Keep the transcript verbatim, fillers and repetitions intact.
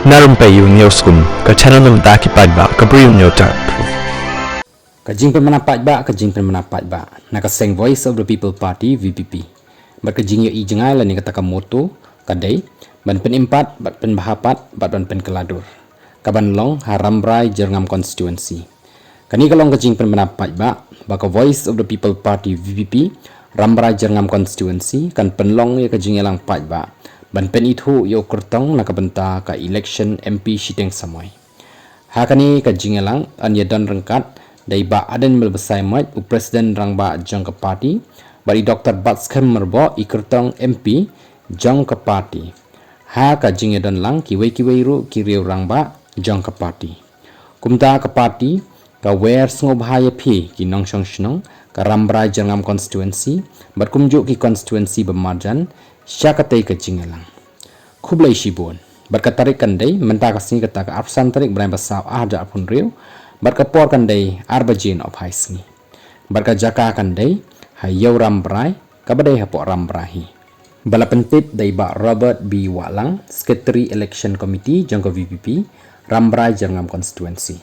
Na Rympei U Hynñiewskum, ka channel na ka bynta ki paidbah, ka briew hynñiewtrep. Ka jingpynbna paidbah, ka jingpynbna paidbah na ka seng Voice of the People Party, V P P. Bad ka jingïohi jngai lane kata ka motto ka dei ban pynim pat bad pynbha pat bad ban pynkylla dur, ka ban long ha Rambrai Jyrngam Constituency. Kane ka long ka jingpynbna paidbah ba ka Voice of the People Party, V P P, Rambrai Jyrngam Constituency kan pynlong ïa ka jingïalang paidbah ban pynithuh ïa u kyrtong na ka bynta ka election M P shiteng samoi. Ha kane ka jingïalang yn ïadon ryngkat da i Bah Ardent Miller Basaiawmoit, u President Rangbah jong ka party, bad i Doktor Batskhem Myrboh, i kyrtong M P jong ka party. Ha ka jingïadon lang kiwei kiwei ruh ki riew rangbah jong ka party. Kumta ka party ka wer sngewbha ïa phi ki nongshong shnong ka Rambrai Jyrngam Constituency bad kumjuh ki constituency ba marjan sha katei ka jingïalang. Khublei shibun. Bad ka tarik kan dei mynta ka sngi, kata ka arphew san tarik bnai ba saw arhajar arphew hynriew, bad ka por kan dei ar baje nohphai sngi. Bad ka jaka kan dei ha Ïew Rambrai kaba dei hapoh Rambrai hi. Ba la pyntip da i Bah Robert B Wahlang, Secretary Election Committee jong ka V P P, Rambrai Jyrngam Constituency.